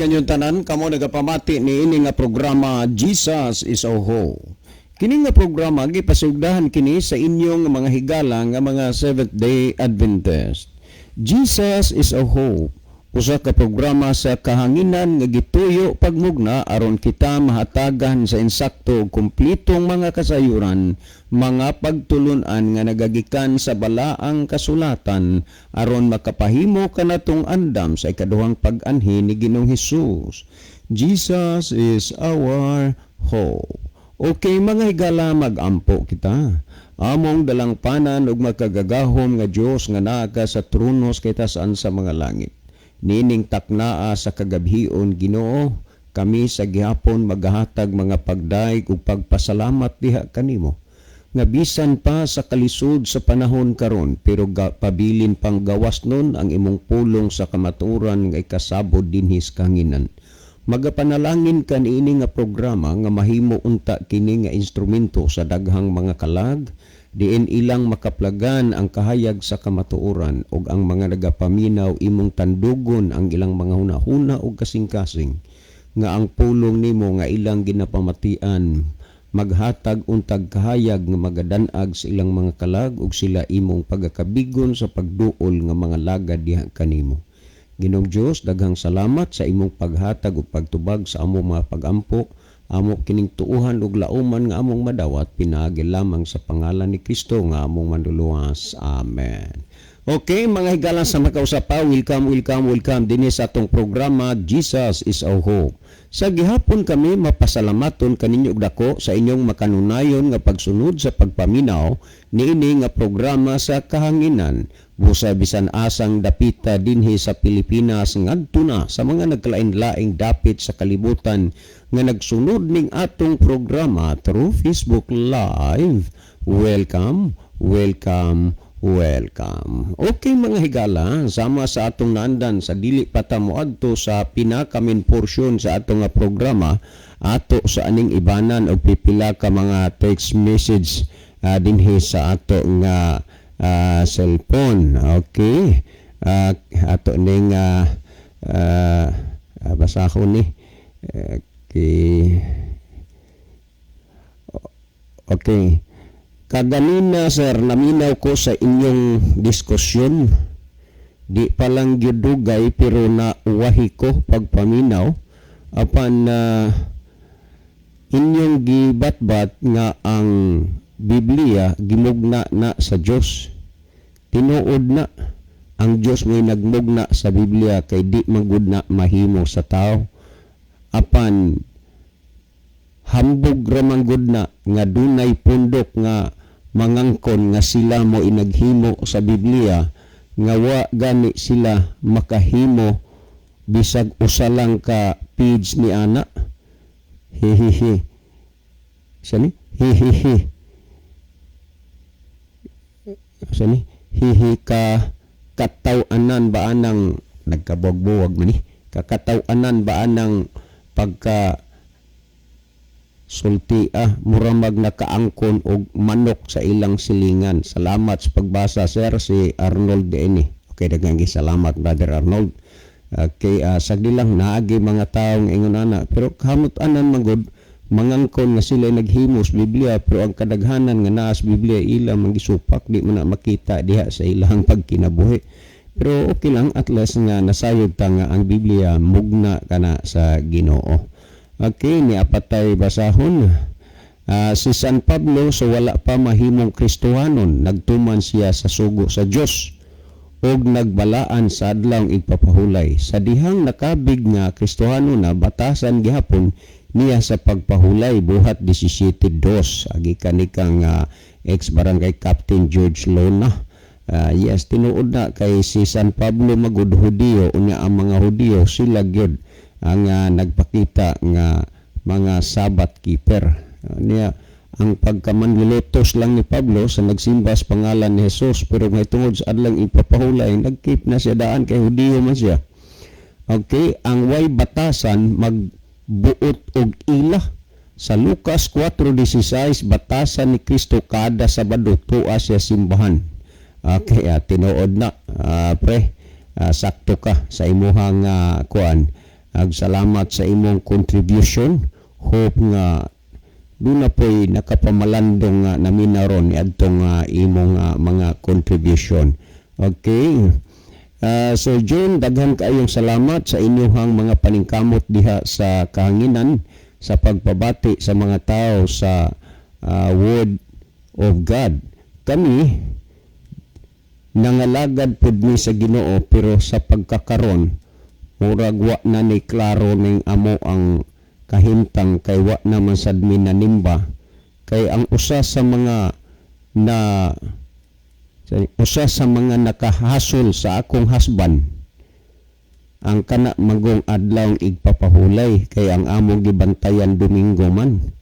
kaninyong tanan, kamo nagapamati niini nga programa, Jesus is Our Hope. Kini nga programa gipasugdahan kini sa inyong mga higala nga mga Seventh Day Adventist. Jesus is Our Hope, usa ka programa sa kahanginan nga gituyo pagmugna aron kita mahatagan sa insakto ug kumpletong mga kasayuran, mga pagtulunan nga nagagikan sa balaang kasulatan aron makapahimo kanatong andam sa ikaduhang pag-anhi ni Ginoong Hesus. Jesus is our hope. Okay, mga higala, magampo kita. Among dalangpanan ug makagagahom nga Dios nga naa ka sa trono sa kitasan sa mga langit. Niining taknaa sa kagabhion, Ginoo, kami sa gihapon magahatag mga pagdayeg ug pagpasalamat diha kanimo. Nga bisan pa sa kalisod sa panahon karon, pero pabilin pang gawas nun ang imong pulong sa kamatuoran nga ikasabod dinhi sa kahanginan. Magapanalangin ka niini nga programa nga mahimo unta kini nga instrumento sa daghang mga kalag diin ilang makaplagan ang kahayag sa kamatuoran, ug ang mga nagapaminaw imong tandugon ang ilang mga hunahuna ug kasing-kasing nga ang pulong nimo nga ilang ginapamatian maghatag untag kahayag nga magadanag sa ilang mga kalag, ug sila imong pagakabigon sa pagduol nga mga lagad diha kanimo. Ginoong Dios, daghang salamat sa imong paghatag ug pagtubag sa among mga pagampo. Amo kining tuuhan ug lauman nga among madawat pinaagi lamang sa pangalan ni Kristo nga among manluluwas. Amen. Okay, mga higala sa makausapa, welcome, welcome, welcome dinhi sa atong programa, Jesus is Our Hope. Sa gihapon kami mapasalamaton kaninyo og dako sa inyong makanunayon nga pagsunod sa pagpaminaw niini nga programa sa kahanginan. Busa bisan asang dapita dinhi sa Pilipinas ngadto na sa mga nagkalain-laing dapit sa kalibutan nga nagsunod ning atong programa through Facebook Live. Welcome, welcome, welcome. Okay, mga higala, sama sa atong naandan sa dili pa ta moadto sa pinaka-main portion sa atong nga programa, ato sa aning ibanan og pipila ka mga text message dinhi sa ato nga cellphone. Okay. Ato ning basahon ni. Okay. Okay. "Kaganina, sir, naminaw ko sa inyong diskusyon. Di pa lang gyud dugay pero nauwahi ko pagpaminaw. Apan inyong gibatbat nga ang Biblia gimugna na sa Dios. Tinuod na ang Dios may nagmugna sa Biblia kay di man gud na mahimo sa tao. Apan hambog ra man gud na nga dunay pundok nga mangangkon nga sila mo inaghimo sa Biblia nga wa gani sila makahimo bisag usa lang ka page ni ana. Hehehe. Sani? Hehehe. Sani? Hihi ka kataw-anan ba anang nagkabuwag-buwag man ni kakataw-anan ba anang pagka sulti, muramag nakaangkon og manok sa ilang silingan. Salamat sa pagbasa, sir." Si Arnold ini. Okay, daghang salamat, Brother Arnold. Okay, sagdi lang naagi mga taong ingon ana, pero kamot-anan man gud mangangkon nga sila naghimos Biblia, pero ang kadaghanan nga naa sa Biblia ila man gisupak, di man na makita diha sa ilang pagkinabuhi. Pero okay lang, at least nga nasayod ta nga ang Biblia mugna kana sa Ginoo. Okay, ni apatay basahon. Si San Pablo, so wala pa mahimong Kristohanon, nagtuman siya sa sugo sa Dios ug nagbalaan sa adlawng igpapahulay. Sa dihang nakabig nga Kristohano na, batasan gihapon niya sa pagpahulay, Buhat 17:2. Agi kani kang ex-barangay Captain George Lona. Yes, tinuod na kay si San Pablo magud Hudiyo, unya ang mga Hudiyo sila gyud ang nagpakita nga mga Sabbath keeper. Niya ang pagkamanlulutos lang ni Pablo sa nagsimba sa pangalan ni Jesus, pero ngay tungod sa adlang ipapahulay, nagkeep na siya daan kay Hudiyo man siya. Okay, ang way batasan magbuot og ila. Sa Lucas 4:16, batasan ni Kristo kada Sabado tua siya simbahan. Okay, tinuod na, pre, sakto ka sa imuhang kuan. Ag salamat sa imong contribution. Hope nga duna po'y nakapamalandong nga naminaw ron niadtong imong mga contribution. Okay. Sir John, daghan kaayong salamat sa inyong mga paningkamot diha sa kahanginan sa pagpabati sa mga tao sa Word of God. Kami nangalagad pud mi sa Ginoo, pero sa pagkakaron murag wa na ni klaro ning amo ang kahimtang kay wa naman sad mi nanimba kay ang usa sa mga nakahasol sa akong husband ang kana magong adlaw igpapahulay kay ang among gibantayan Domingo man.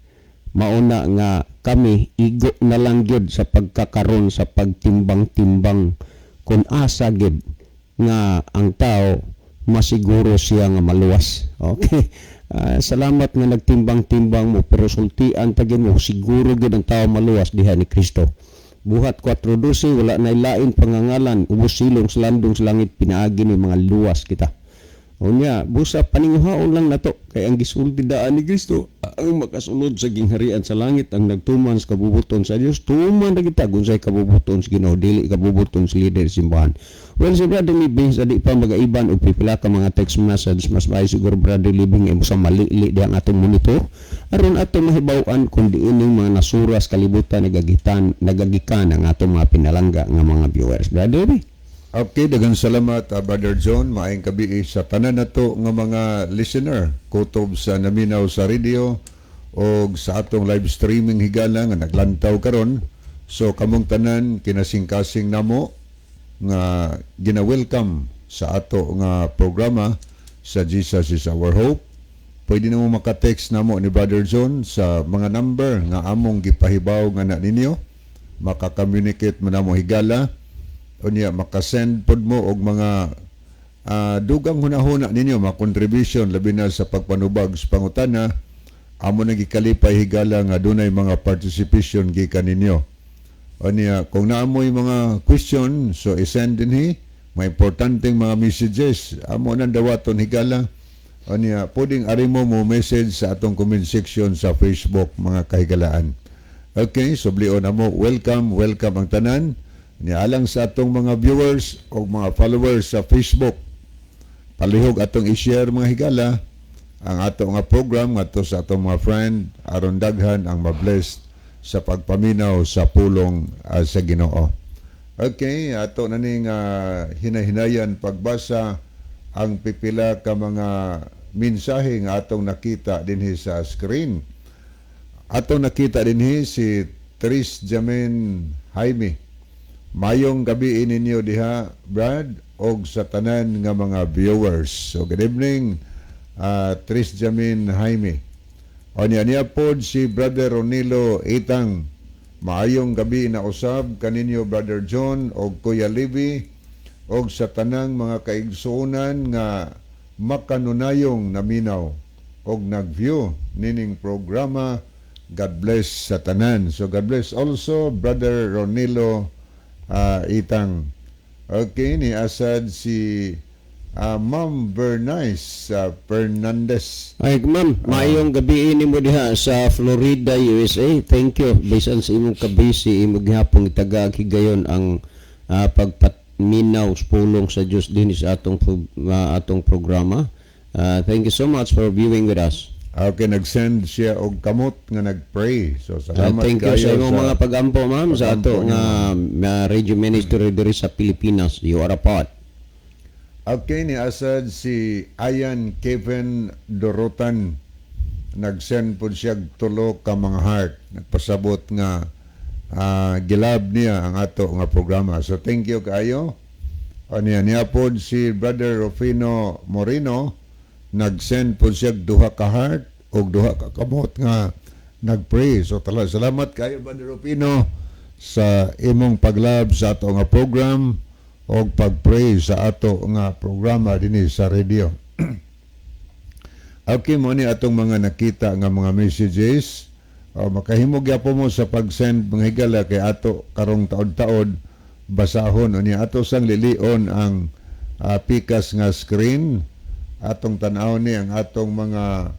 Mauna nga kami igo na lang gyud sa pagkakaron sa pagtimbang-timbang kung asa gyud nga ang tao masiguro siya nga maluwas. Okay. Salamat nga nagtimbang-timbang mo, pero sultian pa gyud mo siguro gyud ang tao maluwas diha ni Kristo. Buhat 4:12, wala na lain pangangalan ubos silong sa landong sa langit pinaagi ni mga luwas kita. Unya, busa paninguhaon lang nato kay ang gisulti daan ni Kristo, ang makasulod sa gingharian sa langit ang nagtuman sa kabubuton sa Dios. Tuman na kita kung say kabubuton sa Ginoo, dili kabubuton sa leader sa simbahan. Well, si Brother Living sa di pa magaiban og pipila ka mga text message, mas maayo siguro, Brother Living, imo sa malili di ang atong monitor aron ato mahibaw-an kung diining mga nasuras kalibutan nagagitan nagagikan ang atong mga pinalangga nga mga viewers. Brother Living. Okay, daghang salamat, Brother John. Maayong gabi sa tanan nato nga mga listener kutob sa naminaw sa radio o sa atong live streaming, higala, nga naglantaw karon. So kamong tanan, kinasingkasing namo nga gina-welcome sa ato nga programa sa Jesus Is Our Hope. Pwede na mo maka-text namo ni Brother John sa mga number nga among gipahibaw nga na ninyo. Maka-communicate mo namo, higala. Unya makasend pod mo og mga dugang hunahuna ninyo, mga contribution, labi na sa pagpanubag sa pangutana. Amo nang gikalipay, higala, nga dunay mga participation gikan ninyo. Unya kung naamoy mga question, so i-send dinhi, mga importanteng mga messages, amo nang dawaton, higala. Unya pwedeng ari mo mo message sa atong comment section sa Facebook, mga kahigalaan. Okay, sublion namo, welcome, welcome ang tanan. Ni alang sa atong mga viewers o mga followers sa Facebook, palihog atong i-share, mga higala, ang ato nga program ngadto sa atong mga friend aron daghan ang mablessed sa pagpaminaw sa pulong sa Ginoo. Okay, ato na ning hinahinayan pagbasa ang pipila ka mga mensahe nga atong nakita dinhi sa screen. Atong nakita dinhi si Tris Jamin Jaime. "Mayong gabi ninyo diha, Brad, og sa tanan nga mga viewers." So good evening, Tris Jamin Jaime. O niya niya pod si Brother Ronilo Itang. "Maayong gabi na usab kaninyo, Brother John og Kuya Libby, og sa tanang mga kaigsuonan nga makanunayong naminaw og nag-view nining programa. God bless sa tanan." So God bless also, Brother Ronilo Itang. Okay, ni asad si Ma'am Bernice Fernandez. Ay, ma'am, maayong gabi nimo diha sa Florida, USA. Thank you. Bisan sa imong kabisi, imo gihapon itagaag higayon ang pagpaminaw sa pulong sa Dios dinhi sa atong programa. Thank you so much for viewing with us. Okay, nag-send siya og kamot nga nag-pray. So salamat Thank you kayo sa imong mga pagampo, ma'am, sa ato pagampo. Nga radio ministry diri sa Pilipinas. You are a part. Okay, ni asad si Ayan Kevin Dorotan. Nag-send po siya og tulo ka mga heart. Nagpasabot nga gilab niya ang ato nga programa. So thank you kaayo. O niya, niya pod si Brother Rufino Moreno. Nag-send po siya og duha ka heart og duha ka kamot nga nag-pray. So salamat kayo, Brother Rufino, sa imong paglab sa ato nga program og pag-pray sa ato nga programa dinhi sa radio. Okay, mo ni atong mga nakita nga mga messages. O, makahimo gyapon mo sa pag-send, mga higala, kay ato karong taod-taod basahon. Unya ato sang lilion ang pikas nga screen. Atong tan-aw ni ang atong mga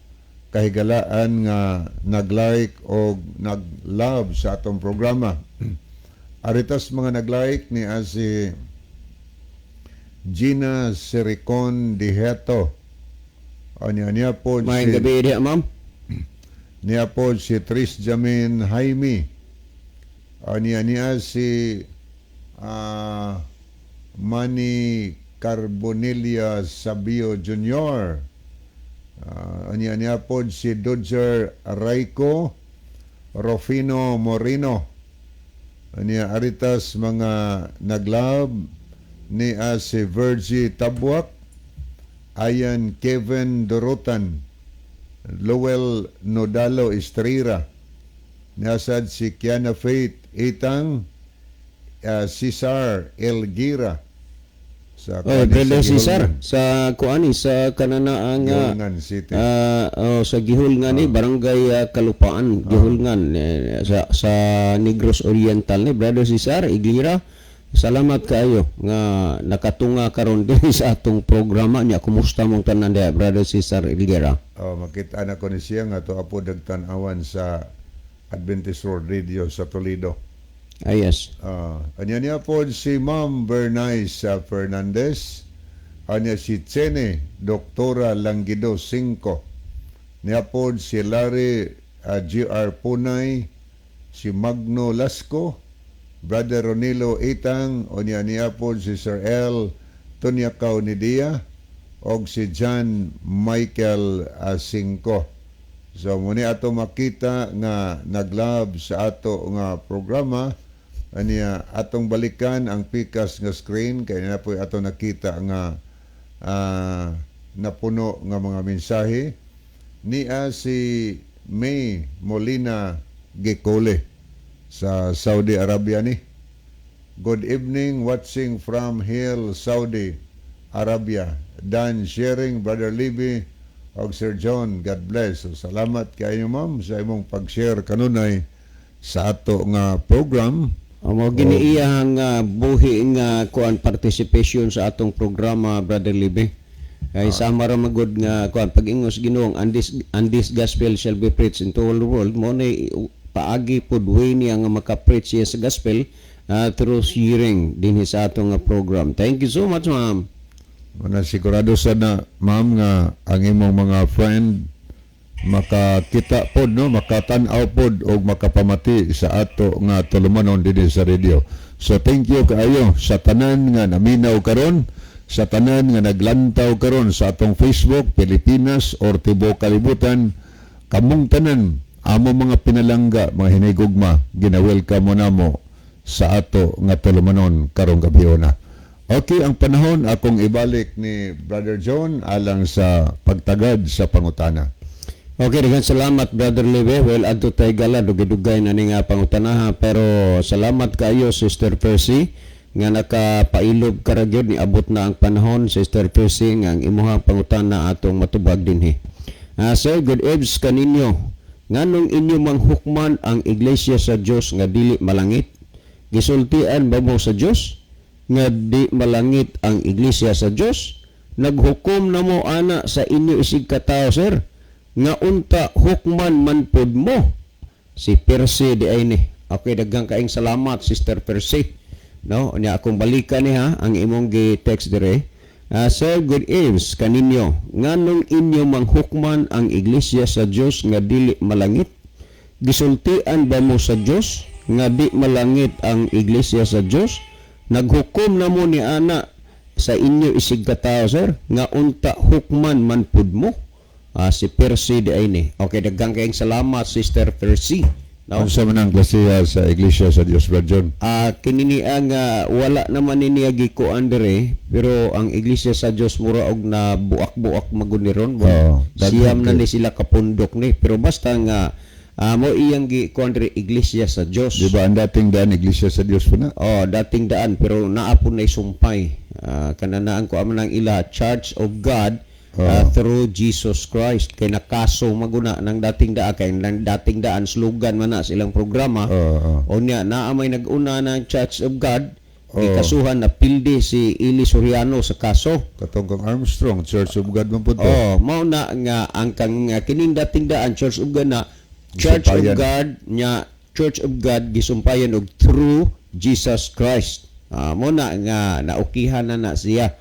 kahigalaan nga nag-like o nag-love sa atong programa. Aritas mga nag-like ni si Gina Sericon Diheto. Anya niya po Maayong si gabi diha, ma'am. Niya po si Tris Jamin Jaime. Anya niya si Manny Carbonilla Sabio Jr. Anya niya po si Dodger Raico Rofino Moreno. Anya aritas mga naglove ni si Virgie Tabwak, Ayan Kevin Dorotan, Lowell Nodalo Estrera, Nasad si Kiana Faith Itang, Cesar Elgira sa Oh, Brother sa Cesar sa kuani sa kanana ang Gihulngan City. Oh, sa Gihulngan ni Barangay Kalupaan, Gihulngan eh, sa Negros Oriental ni Brother Cesar Iglira. Salamat kaayo nga nakatunga karon dinhi sa atong programa niya. Kumusta mong tanan diha, Brother Cesar Iglira? Oh, makita na ko ni siya nga to apo dagtan-awan sa Adventist World Radio sa Toledo. Ah, yes. Anya niya po si Ma'am Bernice Fernandez. Anya si Chene Doktora Langido Cinco. Niya po si Larry G.R. Punay, si Magno Lasco, Brother Ronilo Itang, o niya niya po si Sir L. Tunyakaw Nidia, og si John Michael Cinco. So muni ato makita nga naglove sa ato nga programa. Aniya atong balikan ang pikas nga screen kay na po ato nakita nga napuno nga mga mensahe. Niya si May Molina Gecole sa Saudi Arabia ni. "Good evening, watching from Hill, Saudi Arabia. Dan sharing, Brother Libby og Sir John. God bless." So, salamat kaayo, ma'am, sa imong pag-share kanunay sa ato nga program. Mo gini iyang buhi nga kuan participation sa atong programa, Brother Libe. Kay sama ra magud nga kuan pag-ingos Ginoo, and this gospel shall be preached into all the world, mo ni paagi pud way niya nga maka-preach siya sa gospel through sharing dinhi sa atong nga program. Thank you so much, ma'am. Mana sigurado sa na, ma'am, nga ang imong mga friend makakita pod, no, makatan-aw pod og makapamati sa ato nga tulumanon dinhi sa radio. So thank you kaayo sa tanan nga naminaw karon, sa tanan nga naglantaw karon sa atong Facebook, Pilipinas or tibuok kalibutan. Kamong tanan, amo mga pinalangga, mga hinigugma, gina-welcome mo namo sa ato nga tulumanon karong gabiona. Okay, ang panahon akong ibalik ni Brother John alang sa pagtagad sa pangutana. Okay, daghang salamat, Brother Libe. Well, adto tay gala dugay-dugay na ni nga pangutanaha, pero salamat kaayo, Sister Percy, nga nakapailob ka ra gyud. Niabot na ang panahon, Sister Percy, nga ang imuhang pangutana atong matubag dinhi. "Sir, good eves kaninyo. Nganong inyo manghukman ang iglesia sa Dios nga dili malangit? Gisultian ba mo sa Dios nga di malangit ang iglesia sa Dios? Naghukom na mo ana sa inyo isig katawo, sir, nga unta hukman man pod mo?" Si Percy di ay ni. Okay, daghang kaing salamat, Sister Percy. No, nya akong balikan ni ha ang imong gi-text dire. "Sir, good eves kaninyo. Nganong inyo manghukman ang iglesia sa Dios nga dili malangit? Gisultian ba mo sa Dios nga di malangit ang iglesia sa Dios? Naghukom na mo ni ana sa inyo isig katawo, sir, nga unta hukman man pud mo?" Si Percy di ay ni. Okay, daghang kaayong salamat, Sister Percy. No? Unsa man ang klasiha sa Iglesia sa Dios, Brother John? Kini ni ang wala naman ni niya gikuan dire, pero ang Iglesia sa Dios mura og na buak-buak magud ni ron. Oo, Siyam na daghan ni sila kapundok ni, pero basta nga mo iyang gikuan dire, Iglesia sa Dios. Di ba ang dating daan Iglesia sa Dios po na? Oh, dating daan, pero naa po na sumpay. Kananaan ko amo nang ila Church of God through Jesus Christ kay nakaso maguna ng dating daan, kay ng dating daan slogan man na silang programa. Oo. O niya naa may nag-una ng Church of God. Gikasuhan na pildi si Eli Soriano sa kaso. Katong kang Armstrong, Church of God man pud to. Oh, mao na nga ang kang nga kining dating daan Church of God na Church of Gisumpayan. God nya, Church of God gisumpayan og through Jesus Christ. Ah, mo na nga naukihan na na siya.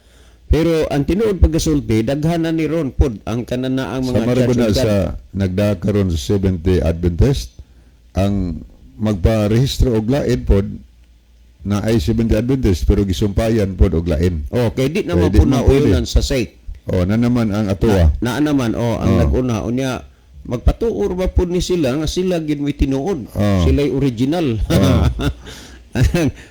Pero ang tinuod pagkasulti, daghan na ni ron pod ang kanana ang mga Sa Church na of God. sa nagda karon sa Seventh Day Adventist, ang magparehistro og lain pod na ay Seventh Day Adventist pero gisumpayan pod og lain. Oh, kay di naman Kay di po man pwede. nauyunan sa sect. Oh, na naman ang atoa. Naa naman, oh, ang nag-una unya magpatuor ba pud ni sila nga sila gid may tinuod. Sila'y original.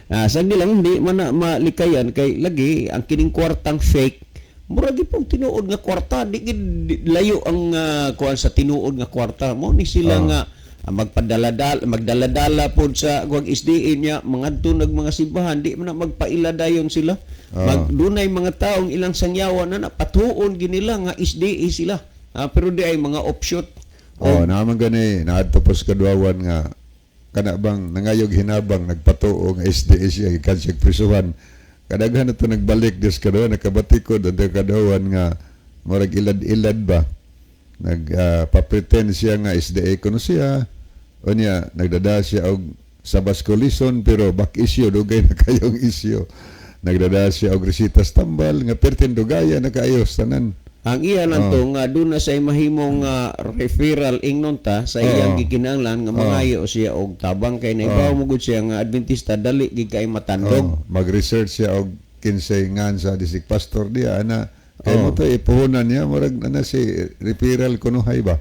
Ah, sa nilang hindi man na malikayan kay lagi ang kining kwartang fake, mura gyud pong tinuod nga kwarta, di gid layo ang kuan sa tinuod nga kwarta mo ni sila nga magpadala-dala, magdala-dala pod sa kuwag SDA niya, mangadto nag mga simbahan, di man na magpaila dayon sila. Magdunay mga taong ilang sangyawan na patuon ginila nga SDA sila. Ah, pero di ay mga offshoot. Oh, naman gani naadto po sa kadwawan nga kana bang nangayog hinabang nagpatuo nga SDA siya gikan siya prisuhan. Kadaghan na to nagbalik dis kadwawan, nakabatikod ang kadwawan nga murag ilad-ilad ba. Nag pa-pretend siya nga SDA kuno siya. Unya nagdada siya og Sabbath School lesson pero back issue, dugay na kayong issue. Nagdada siya og resitas tambal nga pertin dugaya na kaayo tanan. Ang iya lang to nga doon na sa mahimong referral ingnon ta sa iyang gikinahanglan nga mangayo siya og tabang kay naibaw mo gud siya nga Adventista dali gid kay matandog. Oh, mag-research siya og kinsay ngan sa district pastor diya ana kay mo to ipuhunan niya, murag ana si referral kunuhay ba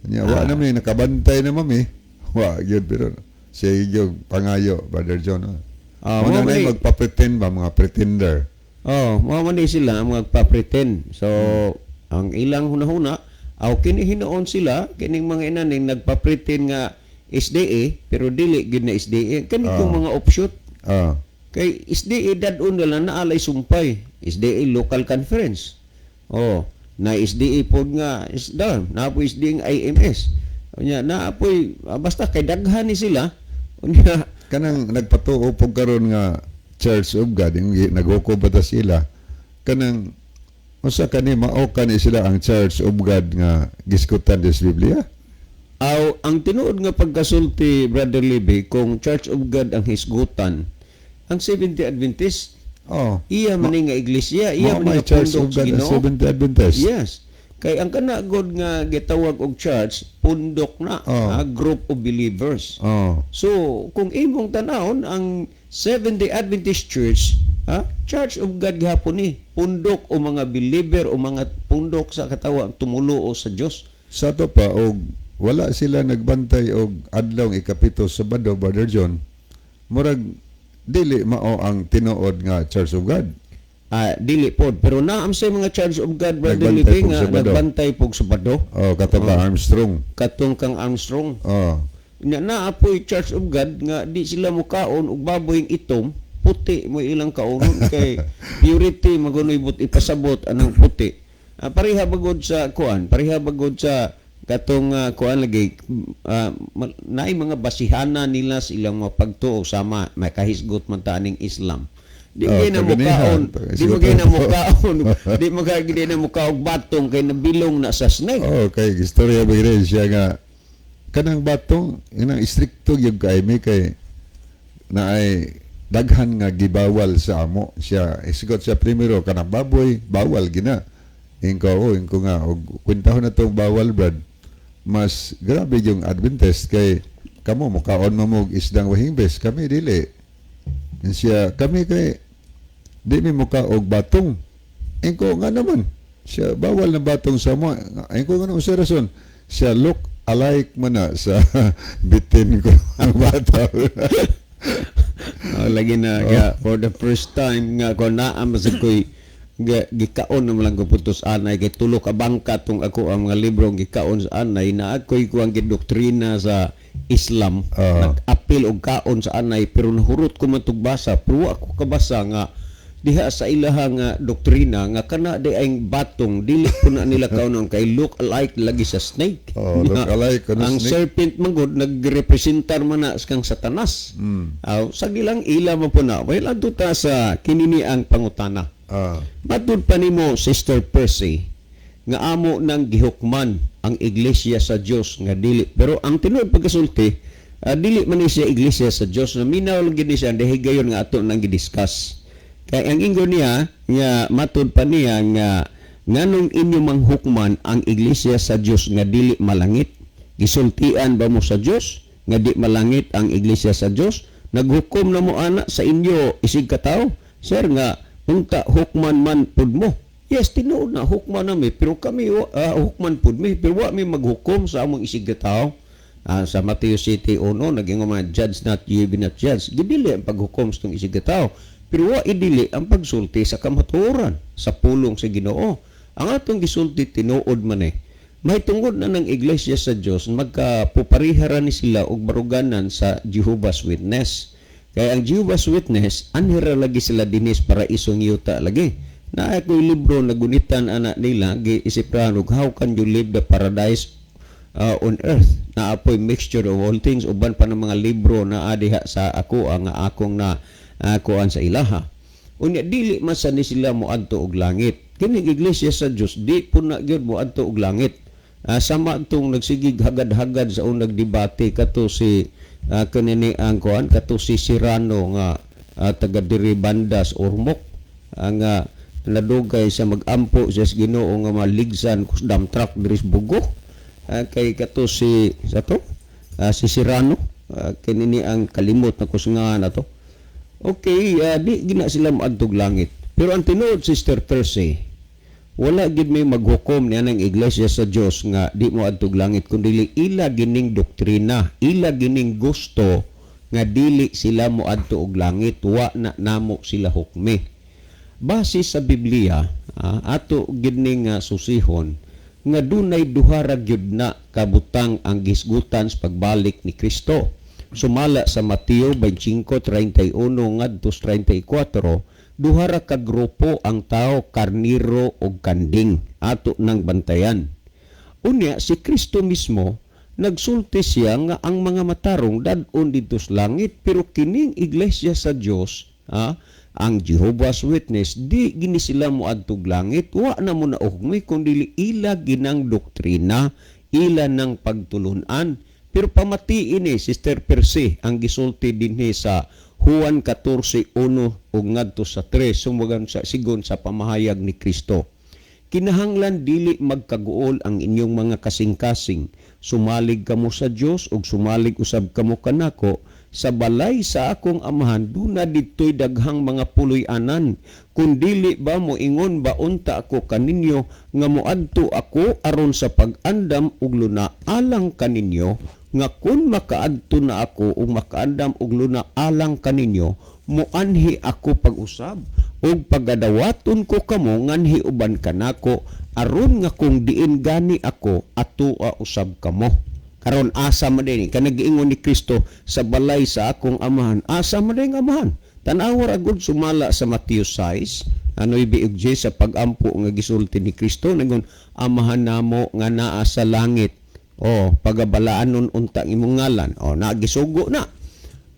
niya. Wa na mi nakabantay na mami, wa gyud, pero siya yung pangayo, Brother John, oh. Ah, Mo na mo na magpa-pretend ba, mga pretender. Oh, mao man ni sila ang magpa-pretend. So, ang ilang hunahuna aw kini hinuon sila kining mga inaning nagpa-pretend nga SDA pero dili gid na SDA kani kung mga offshoot. Kay SDA dad-on na lang naalay sumpay. SDA local conference. Oh, na SDA pod nga isda, na po SDA nga IMS. Unya na poy basta kay daghan ni sila. Unya Kanang nagpatuo pug karon nga Church of God, yung naghukom ba ta sila, kanang usa kani mao kani sila ang Church of God nga giskutan des Biblia? Aw, ang tinuod nga pagkasulti, Brother Libby, kung Church of God ang hisgutan, ang Seventh-day Adventist iya man ni nga iglesia, iya Mao man ni may nga Church pundok of sa God ang Ginoo. Seventh-day Adventist. Yes. Kay ang kana god nga gitawag og church, pundok na, group of believers. So, kung imong tanawon ang Seventh-day Adventist Church, ha, Church of God gihapon ni, pundok o mga believer o mga pundok sa katawa tumuluo sa Dios. Sa to pa og wala sila nagbantay og adlaw ikapito, Sabado, Brother John, murag dili mao ang tinuod nga Church of God. Ah, dili pod, pero naam sa mga Church of God, Brother Nagbantay Libby, pog nga Sabado. nagbantay pog Sabado. Oh, katong ka Armstrong. Katong kang Armstrong. Nga naa po'y Church of God nga di sila mukaon og baboy itom, puti mo ilang kaonon kay purity magunoy but ipasabot anang puti. Ah, pareha bagod sa kuan, pareha bagod sa katong kuan lagi naay mga basihana nila sa ilang mga pagtuo, sama makahisgot man ta aning Islam. Di Oh, kay na kaganihan. mukaon, di mo kay na mukaon, di mo kay di na mukaog batong kay nabilong na sa snake. Oh, kay istorya ba rin siya nga kanang batong inang istrikto gyud kay mi kay na ay daghan nga gibawal sa amo siya. Isgot siya primero kanang baboy bawal gina. Ingko, oh, ingko nga og kwentahon na tong bawal, brad, mas grabe yung Adventist kay kamo mukaon mo og isdang wahingbes, kami dili. Yan siya, kami kay di mi muka og batong. Ingko nga naman siya, bawal na batong sa mo. Ingko nga naman sa rason siya, look alike man na sa bitin ko ang bata. Oh, lagi na nga, for the first time nga ko naa masig ko'y gikaon naman lang ko putos anay kay tulo ka bangka tong ako ang mga libro gikaon sa anay na ako'y kuang gidoktrina sa Islam. Nag-apil og kaon sa anay pero nahurot ko man tug basa pero wa ako kabasa nga Diha sa ilahang doktrina nga kana di ay batong, dili po na nila kaunon kay look alike lagi sa snake. Oh, look alike kuno ang snake. Serpent man gud nagrepresentar man na kang Satanas. Aw, sa gilang ila man po na. Well, adto ta sa kinini ang pangutana. Matud pa nimo, Sister Percy, nga amo nang gihukman ang iglesia sa Dios nga dili. Pero ang tinuod pagkasulti, dili man ni siya iglesia sa Dios, na minaw lang gid ni siya dahil gayon nga ato nang gidiscuss. Kay ang ingon niya nga matud pa niya nga nganong inyo manghukman ang iglesia sa Dios nga dili malangit? Gisultian ba mo sa Dios nga di malangit ang iglesia sa Dios? Naghukom na mo ana sa inyo isig katawo, sir, nga unta hukman man pud mo. Yes, tinuod na hukman nami, pero kami hukman pud mi, pero wa mi maghukom sa among isig katawo. Sa Mateo 7:1 naging mga "Judge not, ye be not judged." Gidili ang paghukom sa itong isig katawo. Pero wa idili ang pagsulti sa kamatuoran sa pulong sa Ginoo. Ang atong gisulti tinuod man eh. May tungod na ng iglesia sa Dios, magkapupariha ni sila og baruganan sa Jehovah's Witness. Kaya ang Jehovah's Witness, anhira lagi sila dinis para isong yuta lagi. Na ako'y libro na gunitan ana nila, giisiprahan og "How Can You Live the Paradise on Earth". Na apoy "Mixture of All Things", uban pa ng mga libro na adiha sa ako ang akong na kuan sa ilaha. Unya dili man sa ni sila moadto og langit. Kining iglesia sa Dios di po na gyud moadto og langit. Sama itong nagsigig hagad-hagad sa unang debate kato si kanini ang kuan kato si Serrano nga taga diri Bandas, Ormoc, ang nadugay sa magampo siya sa Ginoo nga maligsan kus dump truck diri sa Bugo. Kay kato si sa to si Serrano, kinini ang kalimot na kusngan na to. Okay, di gina sila moadtog langit. Pero ang tinuod, Sister Percy, wala gid may maghukom niya ng iglesia sa Dios nga di mo adtog langit, kundi ila gining doktrina, ila gining gusto nga dili sila mo adto og langit, wa na namo sila hukmi. Base sa Biblia, ato gid ning susihon nga dunay duha ra gyud na kabutang ang gisgutan sa pagbalik ni Kristo. Sumala sa Mateo 25:31 ngadto sa 34, duha ra ka grupo ang tao, karniro ug kanding, ato nang bantayan. Unya si Kristo mismo nagsulti siya nga ang mga matarong dad-on didto sa langit, pero kining iglesia sa Dios, ang Jehovah's Witness, di gini sila moadtog langit. Wa na mo na hukmi kundi ila ginang doktrina, ila ng pagtulunan. Pero pamatiin ni Sister Percy ang gisulti dinhi sa Juan 14:1 ug ngadto sa 3, sumugan sa sigon sa pamahayag ni Kristo. "Kinahanglan dili magkaguol ang inyong mga kasing-kasing. Sumalig kamo sa Dios ug sumalig usab kamo kanako. Sa balay sa akong amahan duna didtoy daghang mga puloy-anan. Kun dili ba, moingon ba unta ako kaninyo nga moadto ako aron sa pag-andam og luna alang kaninyo, nga kun makaadto na ako ug makaandam og luna alang kaninyo, muanhi ako pag-usab ug pagadawaton ko kamo nganhi uban kanako, aron nga kung diin gani ako, atoa usab kamo." Karon asa man din kanang giingon ni Kristo sa balay sa akong amahan? Asa man din ang amahan? Tan-awa ra gud sumala sa Mateo 6, ano ug sa pagampo nga gisulti ni Kristo, ningon, "Amahan namo nga naa sa langit." Oh, pagabalaanon unta ang imong ngalan. Oh, nagisugo na.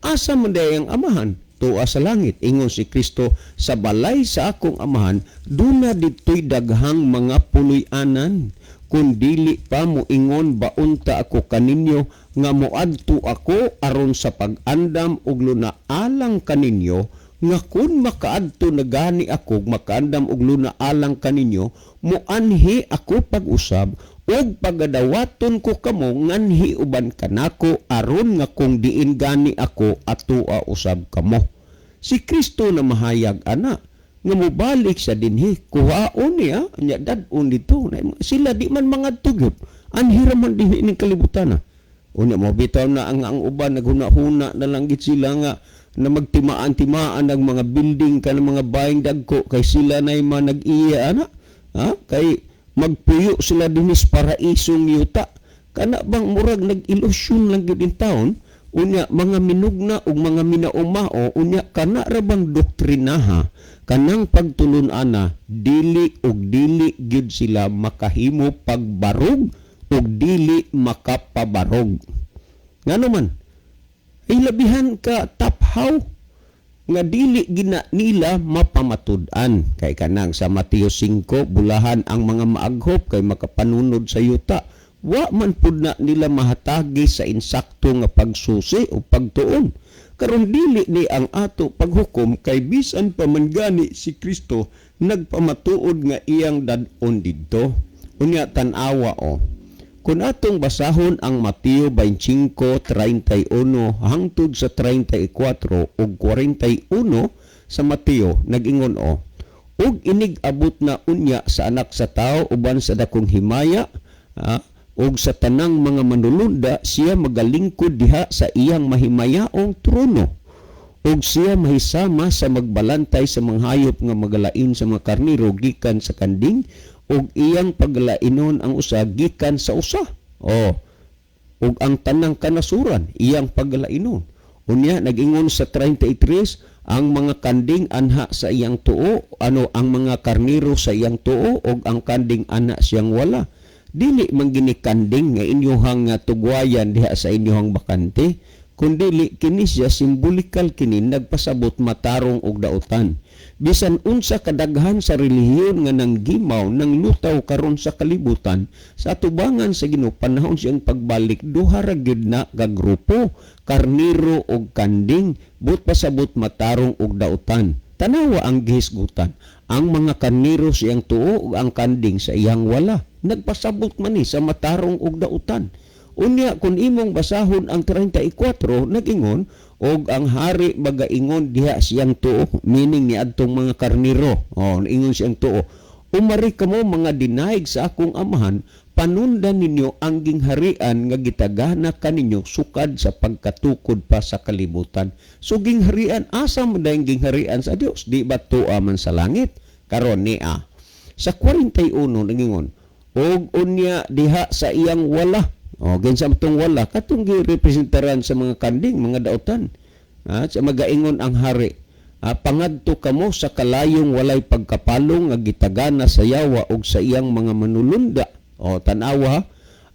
Asa man day ang amahan? Tua sa langit. Ingon si Kristo, "Sa balay sa akong amahan, duna didtoy daghang mga puloy-anan. Kun dili pa, moingon ba unta ako kaninyo nga moadto ako aron sa pag-andam og luna alang kaninyo, nga kun makaadto na gani ako makaandam og luna alang kaninyo, moanhi ako pag-usab ug pagadawaton ko kamo nganhi uban kanako, aron nga kung diin gani ako, atoa usab kamo." Si Kristo na mahayag ana nga mobalik sa dinhi, kuhaon niya nya dad-on dito sila, di man mangadto gyud, anhira man dinhi ning kalibutan na. Unya mo bitaw na ang uban naghuna-huna na lang gid sila nga na magtimaan-timaan ang mga building ka ng mga baying dagko kay sila na mga nag-iya ana, ha, kay magpuyo sila dinhi sa paraisong yuta. Kana bang murag nag-ilusyon lang gyud in taon. Unya mga minugna ug mga minaumao, unya kana ra bang doktrinaha kanang pagtulon-ana, dili ug dili gyud sila makahimo pagbarog ug dili makapabarog. Ngano man ay labihan ka taphaw nga dili gina nila mapamatud-an, kay kanang sa Mateo 5, bulahan ang mga maaghop kay makapanunod sa yuta. Wa man pud na nila mahatagi sa insakto nga pagsusi o pagtuon. Karon dili ni ang ato paghukom, kay bisan pa man gani si Kristo nagpamatuod nga iyang dad-on didto. Unya tan-awa o. Kung atong basahon ang Mateo 25:31 hangtod sa 34 ug 41 sa Mateo, nag-ingon o, "Ug inig abot na unya sa Anak sa Tao uban sa dakong himaya, ug sa tanang mga manulunda, siya magalingkod diha sa iyang mahimayaong trono. Ug siya mahisama sa magbalantay sa mga hayop nga magalain sa mga karniro gikan sa kanding, ug iyang paglainon ang usa gikan sa usa." O, ug ang tanang kanasuran iyang paglainon. Unya nag-ingon sa 33, ang mga kanding anha sa iyang tuo, ano, ang mga karniro sa iyang tuo ug ang kanding anha siyang wala. Dili man gini kanding nga inyohang tugwayan diha sa inyohang bakante, kundili kini siya simbolikal, kini nagpasabot matarong og dautan. Bisan unsa kadaghan sa relihiyon nga nanggimaw nang lutaw karon sa kalibutan, sa atubangan sa Ginoo panahon siyang pagbalik, duha ra gyud na ka grupo, karniro og kanding, but pasabot matarong og dautan. Tanawa ang gihisgutan, ang mga karniro sa iyang tuo ug ang kanding sa iyang wala. Nagpasabot man ni sa matarong og dautan. Unya kung imong basahon ang 34, nag-ingon, "Og ang hari magaingon diha siyang tuo," meaning ni adtong mga karniro. Oh, ingon siyang tuo, "Umari kamo mga dinayeg sa akong Amahan, panundan ninyo ang gingharian nga gitagana kaninyo sukad sa pagkatukod pa sa kalibutan." So gingharian, asa man dayong gingharian sa Dios? Di ba tua man sa langit? Karon niya sa 41 nagingon, "Og unya diha sa iyang wala." O, kinsa tong wala? Katong girepresentaran sa mga kanding, mga dautan. Ha, sa magaingon ang hari, "Pangadto kamo sa kalayong walay pagkapalong nga gitagana sa yawa ug sa iyang mga manulunda." O, tanawa,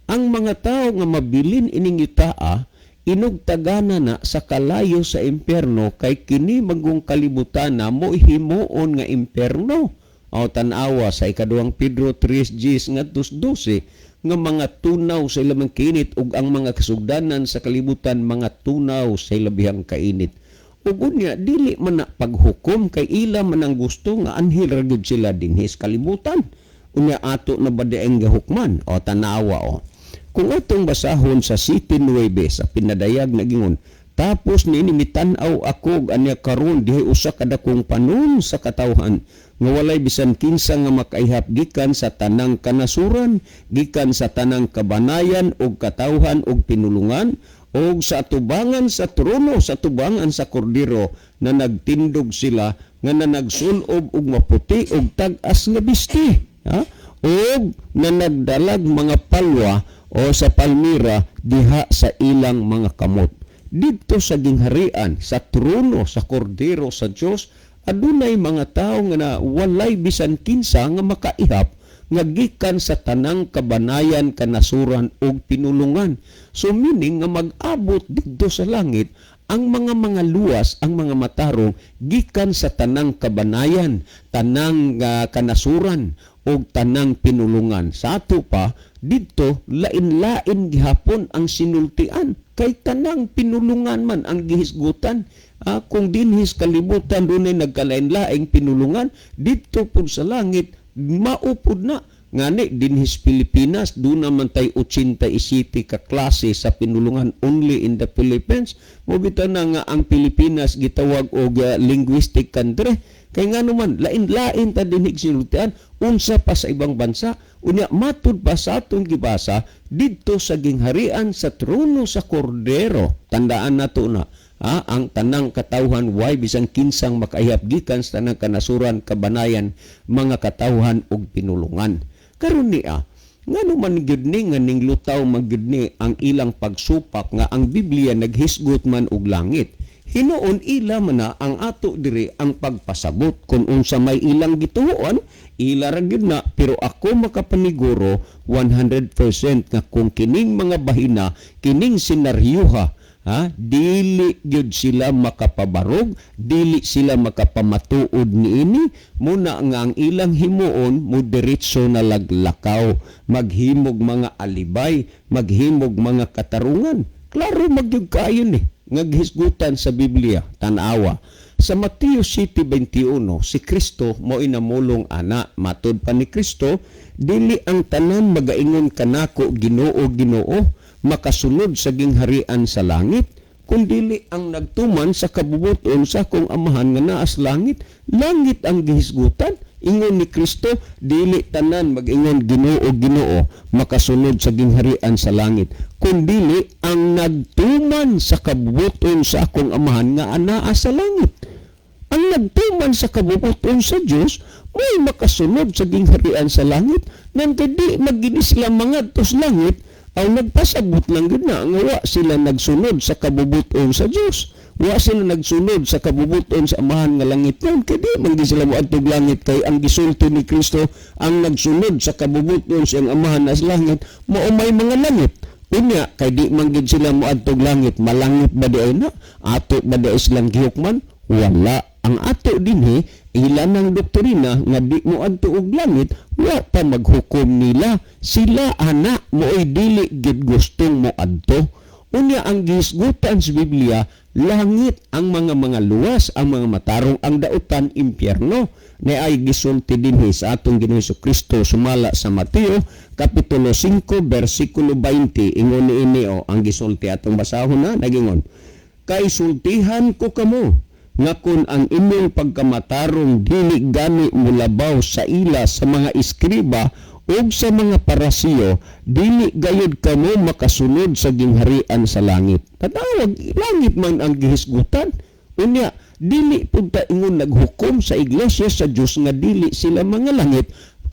ang mga tao nga mabilin ining yutaa, inog tagana na sa kalayo sa impyerno, kay kini magong kalibutan na mo himuon nga impyerno. O, tanawa sa ikaduhang Pedro 3:10 ngadto 12, nga mga tunaw sa ilamang kainit ug ang mga kasugdanan sa kalibutan mga tunaw sa ilabihang kainit. Ug unya dili man na paghukom, kay ila man ang gusto nga anhil ra gyud sila dinhi sa kalibutan. Unya ato na ba dieng gahukman? O, tanawa o. Kung atong basahon sa 7:9 sa pinadayag, nagingon, "Tapos niini mitan-aw ako ug anya karon dihay usa ka dakong panon sa katawhan nga walay bisan kinsa nga makaihap gikan sa tanang kanasuran, gikan sa tanang kabanayan ug katawhan ug pinulungan, ug sa atubangan sa trono, sa atubangan sa Kordero, na nagtindog sila nga nanagsulob og maputi ug tag-as nga bisti, ha, ug na nagdalag mga palwa o sa palmira diha sa ilang mga kamot." Didto sa gingharian, sa trono, sa Kordero sa Dios, adunay mga tawo nga na walay bisan kinsa nga makaihap nga gikan sa tanang kabanayan, kanasuran ug pinulungan. So meaning nga mag-abot didto sa langit ang mga luwas, ang mga matarong gikan sa tanang kabanayan, tanang kanasuran ug tanang pinulungan. Sa ato pa didto lain-lain gihapon ang sinultian, kay tanang pinulungan man ang gihisgutan. Kung dinhis kalibutan dunay nagkalain-laing pinulungan, didto pud sa langit maupod na. Ngani dinhis Pilipinas doon naman tay 87 ka klase sa pinulungan only in the Philippines. Mo bitaw na nga ang Pilipinas gitawag og linguistic country. Kay ngano man lain-lain ta dinhi sinultian, unsa pa sa ibang bansa. Unya matud pa sa atong gibasa didto sa gingharian sa trono sa Kordero. Tandaan nato na ang tanang katawhan way bisan kinsang makaihap gikan sa tanang kanasuran, kabanayan, mga katawhan ug pinulungan. Karon niya, Ngano man gyud ni nga ning lutaw man gyud ni ang ilang pagsupak nga ang Biblia naghisgot man og langit? Hinuon ila man na ang ato diri ang pagpasabot kung unsa may ilang gituoan, ila ra gyud na. Pero ako makapaniguro 100% nga kung kining mga bahina, kining senaryoha, ha, dili gyud sila makapabarog, dili sila makapamatuod niini. Muna nga ang ilang himuon, mo diretso na laglakaw, maghimog mga alibay, maghimog mga katarungan. Klaro magyud kaayo ni nga gihisgutan sa Biblia. Tan-awa sa Mateo 7:21, si Kristo mo inamulong ana. Matud pa ni Kristo, "Dili ang tanan magaingon kanako, 'Ginoo, Ginoo,' makasulod sa gingharian sa langit, kundili ang nagtuman sa kabubuton sa akong Amahan nga naa sa langit." Langit ang gihisgutan. Ingon ni Kristo, dili tanan mag-ingon, "Ginoo, Ginoo," makasulod sa gingharian sa langit, kundili ang nagtuman sa kabubuton sa akong Amahan nga anaa sa langit. Ang nagtuman sa kabubuton sa Dios may makasulod sa gingharian sa langit. Nang di magini sila mangadto sa langit, aw nagpasabot lang gud na nga wa sila nagsunod sa kabubuton sa Dios, wa sila nagsunod sa kabubuton sa Amahan nga langit nun, kay di man gid sila moadtog langit, kay ang gisulti ni Kristo, ang nagsunod sa kabubuton sa iyang Amahan na sa langit mao may mga langit. Unya kay di man gid sila moadtog langit, malangit ba di ay na? Ato ba di ay silang gihukman? Wala. Ang ato dinhi, ila ng doktrina nga di mo adto og langit, wa pa maghukom nila. Sila ana mo'y dili gid gustong mo adto. Unya ang gihisgutan sa Biblia, langit ang mga luwas, ang mga matarong, ang dautan impyerno. Na ay gisulti dinhi sa atong Ginoong Kristo sumala sa Mateo kapitulo 5 bersikulo 20. Ingon niini o ang gisulti, atong basahon na. Nagingon, "Kay sultihan ko kamo nga kun ang inyong pagkamatarong dili gani mulabaw sa ila sa mga eskriba ug sa mga Parasiyo, dili gayud kamo makasunod sa gingharian sa langit." Tatawag, langit man ang gihisgutan. Unya dili pud ta ingon naghukom sa iglesia sa Dios nga dili sila mga langit,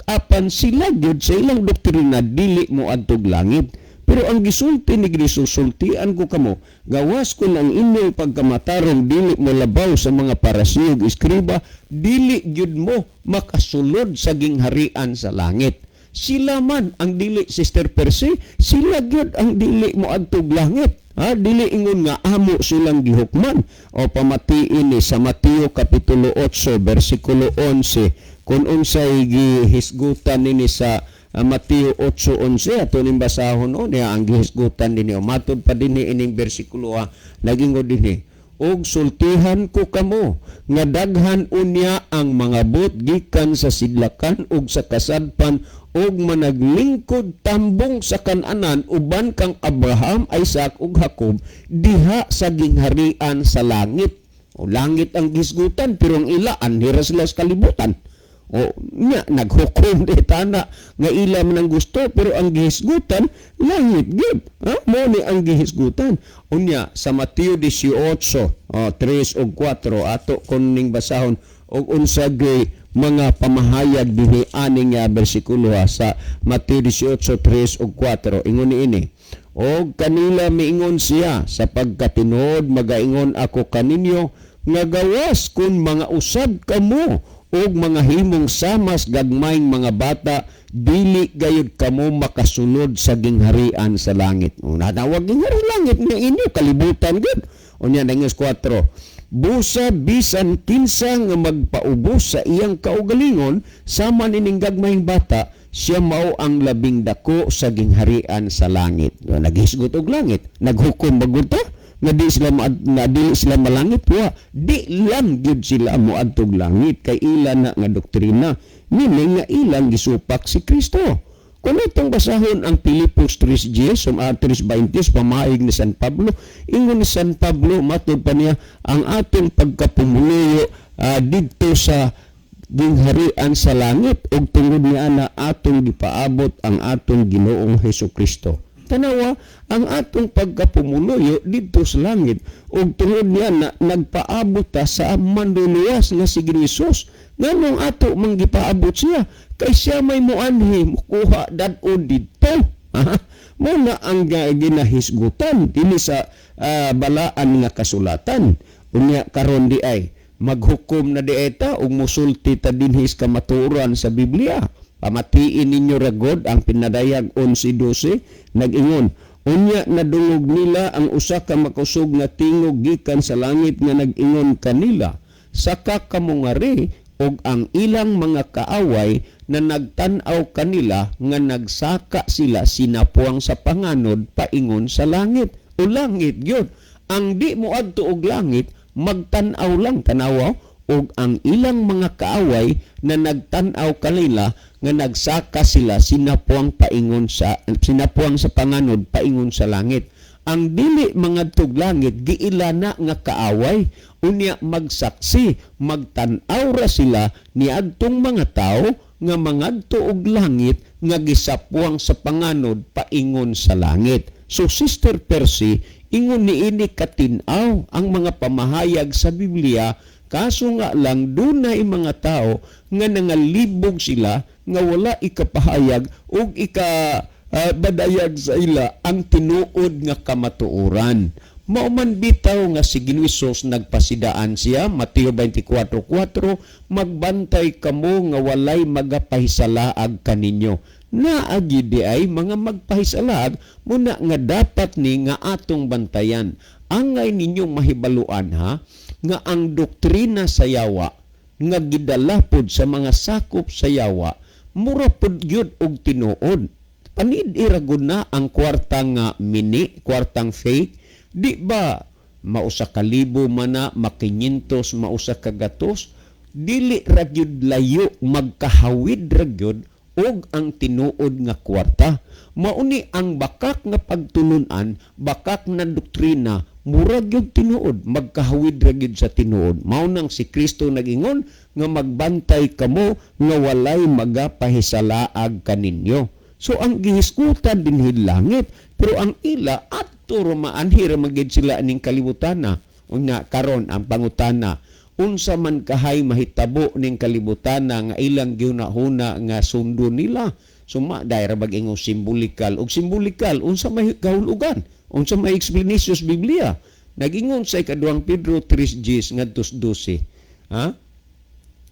apan sila gyud sa ilang doktrina dili mo adtog langit. Pero ang gisulti ni Kristo, "Sultian ko kamo, gawas kun ang inyong pagkamatarong dili mo labaw sa mga Parasiyo ug eskriba, dili gyud mo makasulod sa gingharian sa langit." Sila man ang dili, Sister Percy, sila gyud ang dili mo adtog langit. Ha, dili ingon nga amo silang gihukman. O pamatiin ni sa Mateo kapitulo 8 bersikulo 11 kung unsay gihisgutan nini sa Mateo 8:11. Ato ning basahon o niya ang gihisgutan dinhi. O matod pa dinhi ining bersikulo, nagingon dinhi, "Ug sultihan ko kamo nga daghan unya ang mga bot gikan sa sidlakan ug sa kasadpan ug managlingkod tambong sa kananan uban kang Abraham, Isaac ug Jacob diha sa gingharian sa langit." O langit ang gisgutan, pero ang ila anhira sila sa kalibutan. O nya naghukom di tana nga ila man ang gusto, pero ang gihisgutan langit gyud. Ha? Mo ni ang gihisgutan. Unya sa Mateo 18 o 3 ug 4, ato kon ning basahon og unsa gyud mga pamahayag dinhi aning bersikulo, ha, sa Mateo 18:3 ug 4. Ingon niini, "Og kanila miingon siya, sa pagkatinuod magaingon ako kaninyo nga gawas kun mga usab kamo og mga himong samas gagmayng mga bata, dili gayud kamo makasulod sa gingharian sa langit." O natawag gingharian langit nga inyo kalibutan gud. Unya nangis 4, "Busa bisan kinsa nga magpaubos sa iyang kaugalingon sama nining gagmayng bata, siya mao ang labing dako sa gingharian sa langit." O, naghisgot og langit, naghukom bagud ta nga di sila nga dili sila malangit. Wa, di lang gyud sila moadtog langit kay ila na nga doktrina, meaning nga ilang gisupak si Kristo. Kung itong basahon ang Pilipos 3.10, 3.20, pamahayag ni San Pablo, ingon ni San Pablo, matod pa niya, ang atong pagkapumuluyo didto sa gingharian sa langit ug tungod niya na atong gipaabot ang atong Ginoong Hesus Kristo. Tanawa ang atong pagkapumuluyo didto sa langit, ug tungod niya na nagpaabot ta sa manluluwas nga si Jesus. Nganong ato mang gipaabot siya? Kay siya may muanhi, mukuha dad-on didto. Mo na ang ginahisgutan dinhi sa balaan nga kasulatan. Unya karon di ay maghukom na di eta ug musulti ta dinhi sa kamatuoran sa Biblia. Pamatiin ninyo ragod ang pinadayag 11:12, nag-ingon, "Unya nadungog nila ang usa ka makusog nga tingog gikan sa langit nga nag-ingon kanila, 'Saka kamo ngari,' ug ang ilang mga kaaway na nagtan-aw kanila nga nagsaka sila sinapuang sa panganod paingon sa langit." O langit gyud. Ang di mo adto og langit, magtan-aw lang, tanawa, ug ang ilang mga kaaway na nagtan-aw kanila nga nagsaka sila sinapuang sa panganod paingon sa langit. Ang dili mangadtog langit, giila na nga kaaway. Unya magsaksi, magtan-aw ra sila niadtong mga tawo nga mangadto og langit nga gisapuang sa panganod paingon sa langit. So Sister Percy, ingon niini katin-aw ang mga pamahayag sa Biblia, kaso nga lang dunay mga tao nga nangalibog sila nga wala ikapahayag ug ika badayag sa ila ang tinuod nga kamatuoran. Mao man bitaw nga si Ginoo Hesus nagpasidaan siya, Mateo 24:4, "Magbantay kamo nga walay magapahisalaag kaninyo." Naa gyud di ay mga magpahisalaag, muna nga dapat ni nga atong bantayan. Angay ninyong mahibaluan ha, nga ang doktrina sa yawa nga gidala pod sa mga sakop sa yawa, mura pod gyud og tinuod. Panid iragon na ang kwarta nga mini, kwartang fake, di ba mausa ka libo man na, makinyintos, mausa ka gatos, dili ra gyud layo, magkahawid ra gyud og ang tinuod nga kwarta. Mauni ang bakak nga pagtulunan, bakak na doktrina, murag gyud tinuod, magkahawid ra gyud sa tinuod. Mao nang si Kristo nagingon nga magbantay kamo nga walay magapahisalaag kaninyo. So ang gihisgutan dinhi langit, pero ang ila adto ra, maanhi ra man gyud sila aning kalibutana. Unya karon ang pangutana, unsa man kahay mahitabo ning kalibutana nga ilang gihuna-huna nga sundo nila? Suma dai ra bag ingong simbolikal og simbolikal, unsa may kahulugan? Unsa may explanation sa Biblia? Nagingon sa ikaduhang Pedro 3:10 ngadto 12. Ha?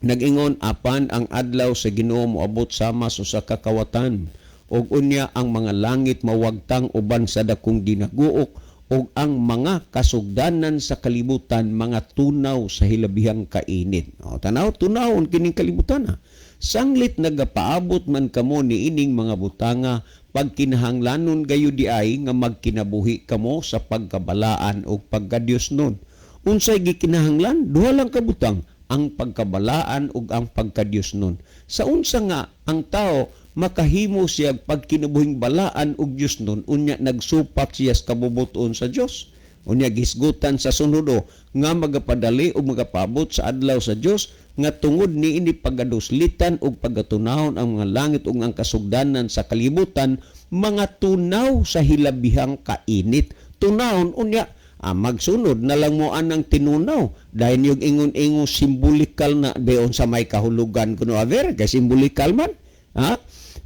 Nag-ingon, "Apan ang adlaw sa Ginoo moabot sama sa usa ka kawatan, ug unya ang mga langit mawagtang uban sa dakong dinaguok, ug ang mga kasugdanan sa kalibutan mga tunaw sa hilabihang kainit." O tanaw, tunawon kining kalibutan ha. "Sanglit nagapaabot man kamo niining mga butanga, pagkinahanglanon gayo di ay nga magkinabuhi kamo sa pagkabalaan ug pagkadiosnon." Unsay gikinahanglan? Duha lang ka butang, ang pagkabalaan ug ang pagkadiosnon. Sa unsa nga ang tao makahimo siya pagkinabuhing balaan ug Diosnon unya nagsupak siya sa kabubuton sa Dios? Unya gisgutan sa sunod nga magapadali o magapaabot sa adlaw sa Dios nga tungod niini pagaduslitan ug pagatunahon ang mga langit ug ang kasugdanan sa kalibutan mga tunaw sa hilabihang kainit. Tunawon, unya magsunod na lang mo anang tinunaw dahil yung ingon-ingon simbolikal na beon sa may kahulugan kuno aver kay simbolikal man ha.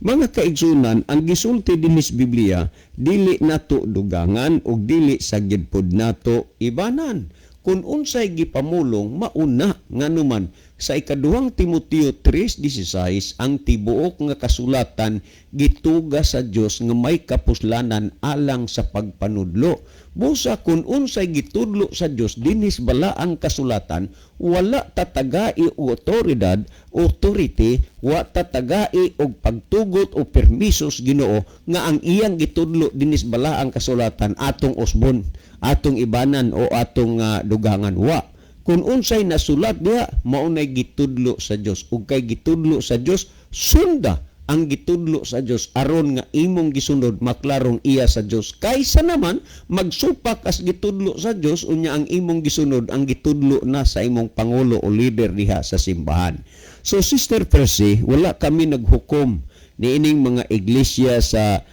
Mga kaigsunan, ang gisulti dinis Biblia dili nato dugangan ug dili sa gyud pod nato ibanan. Kung unsay gipamulong, mauna. Nganuman sa ikaduhang Timoteo 3:16, ang tibuok nga kasulatan gituga sa Dios nga may kapuslanan alang sa pagpanudlo. Busa kung unsay gitudlo sa Dios dinis balaang kasulatan, wala tatagai og otoridad, authority, wa tatagai og pagtugot o permiso sa Ginoo nga ang iyang gitudlo dinis balaang kasulatan atong usbon, atong ibanan o atong dugangan, wa. Kung unsay nasulat diha, mao nay gitudlo sa Dios, ug kay gitudlo sa Dios, sunda ang gitudlo sa Dios aron nga imong gisunod maklarong iya sa Dios, kaysa naman magsupak as gitudlo sa Dios unya ang imong gisunod ang gitudlo na sa imong pangulo o leader diha sa simbahan. So Sister Percy, wala kami naghukom niining mga iglesia sa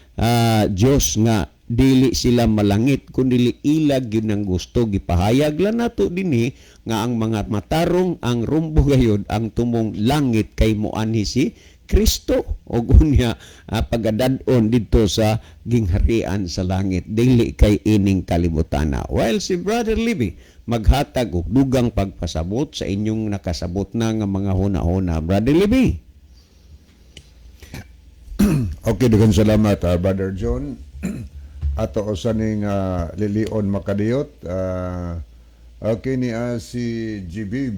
Dios nga dili sila malangit kun dili ila gyud ang gusto. Gipahayag lang nato dinhi nga ang mga matarong ang rumbo gayud ang tumong langit kay moanhi si Kristo og unya pagadad-on didto sa gingharian sa langit, dili kay ining kalibutana. While si Brother Libby maghatag og dugang pagpasabot sa inyong nakasabot na nga mga huna-huna. Brother Libby. Okay, daghang salamat, Brother John. Ato usa ning lilion makadiyot. Okay ni si Jibib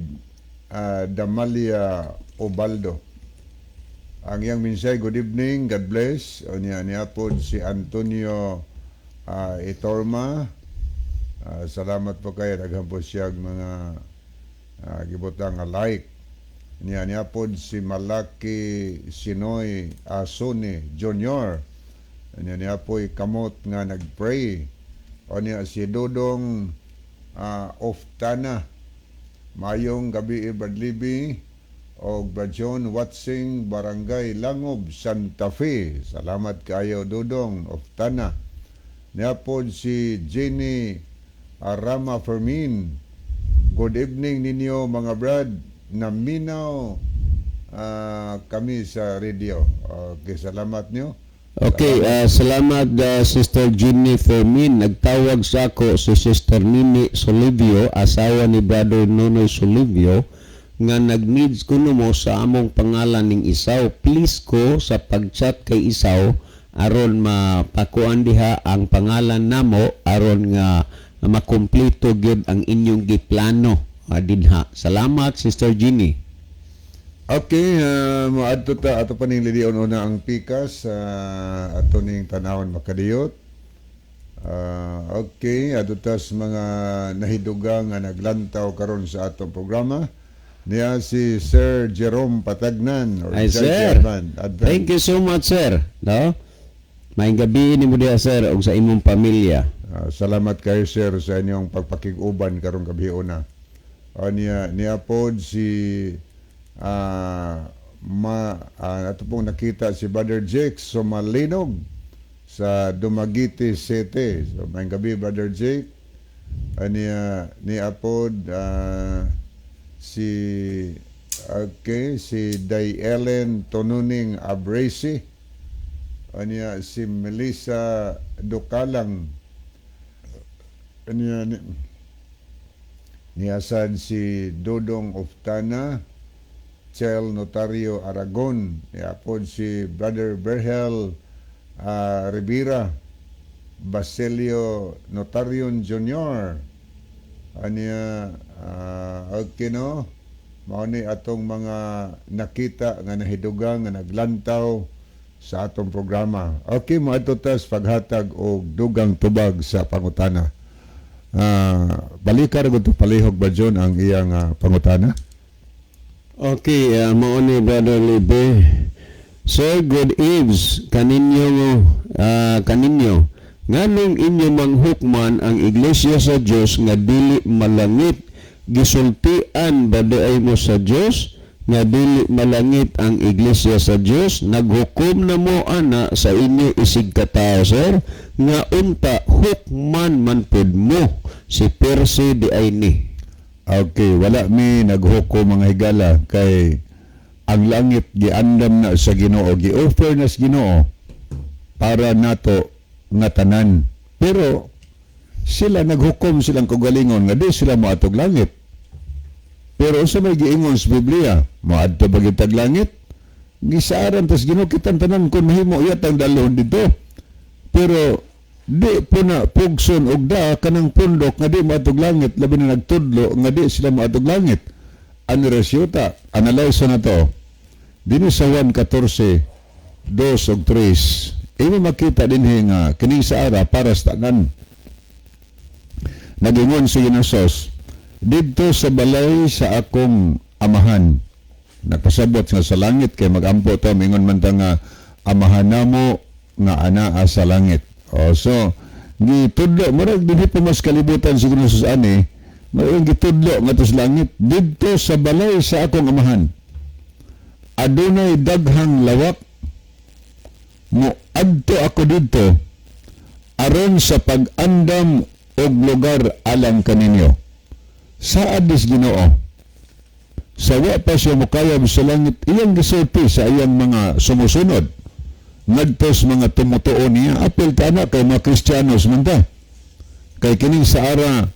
Damalia Obaldo. Ang iyang mensahe, "Good evening, God bless." O niya niya pod si Antonio Itorma. Salamat po kayo, daghan po siya mga gibutang nga like. Niya niya pod si Malaki Sinoy Asone Jr. Niya niya po'y kamot nga nagpray. O niya si Dodong Oftana. "Mayong gabi, Brad Libby o Brad John, watching Barangay Langob, Santa Fe." Salamat kayo, Dodong Oftana. Niya pod si Jenny Arama Fermin. "Good evening ninyo, mga brad. Naminaw kami sa radio." Okay, salamat nyo. Okay, salamat, Sister Jenny Fermin. Nagtawag sa ako si Sister Nini Solivio, asawa ni Brother Nonoy Solivio, nga nag-needs kuno mo sa among pangalan ning Isaw. Please ko sa pag-chat kay Isaw aron mapakuan diha ang pangalan namo aron nga makumpleto gyud ang inyong giplano dinha. Salamat, Sister Jenny. Okay, moadto ta, ato pa ning lilion una ang pikas, ato ning tanawon makadiyot. Okay, adto tas mga nahidugang nga naglantaw karon sa atong programa. Niya si Sir Jerome Patagnan or Ay, Judge sir. Advan. Thank you so much, sir. No? Maayong gabi nimo diha, sir, ug sa imong pamilya. Salamat kayo, sir, sa inyong pagpakig-uban karong gabi una. Niya niya pod si ma ato pong nakita si Brother Jake Somalinog sa Dumaguete City. So maayong gabi, Brother Jake. Niya niya pod si, okay, si Day Ellen Tonuning Abrasi. Anya si Melissa Ducalang. Anya ni, niyasan si Dodong Oftana, Chel Notario Aragon, niapod si Brother Berhel Rivera, Basilio Notarion Jr. Anya okay no, mao ni atong mga nakita nga nahidugang nga naglantaw sa atong programa. Okay, moadto tas paghatag og dugang tubag sa pangutana. Balika ra gud to palihog ba, John, ang iyang pangutana? Okay, mao ni, Brother Libe. "Sir, good eves kaninyo. Nganong inyo manghukman ang iglesia sa Dios nga dili malangit? Gisultian ba diay mo sa Dios nga dili malangit ang iglesia sa Dios? Naghukom na mo ana sa inyo isig katawo, sir, nga unta hukman man pud mo?" Si Percy di ay ni. Okay, wala mi naghukom, mga higala, kay ang langit giandam na sa Ginoo, gi-offer na sa Ginoo para nato nga tanan. Pero sila naghukom silang kaugalingon nga di sila moadtog langit. Pero sa may giingon sa Biblia, moadto ba kitag langit? Gisaaran tas Ginoo kitang tanan kung mahimo yatang dalhon dito. Pero di po na pugson og da kanang pundok nga di moadtog langit, labi na nagtudlo nga di sila moadtog langit. Ano resulta? Analyze na to. Dinhi sa 1:14, 2 ug 3. Imo makita dinhi nga kining sa ara para sa tanan. Nagingon si Ginoo, "Didto sa balay sa akong amahan." Nagpasabot nga sa langit kay magampo ta, mingon man ta nga "Amahan namo nga anaa sa langit." O so gitudlo murag dinhi pa mas kalibutan si Ginoo ani, murag gitudlo ngadto sa langit, "Didto sa balay sa akong amahan adunay daghang lawak. Moadto ako didto aron sa pag-andam og lugar alang kaninyo. Saad is Ginoo. Sa wa pa siya mukayab sa langit, iyang gisulti sa iyang mga sumusunod ngadto sa mga tumutuo niya. Apil ta na kay mga Kristiyanos man ta. Kay kining sa ara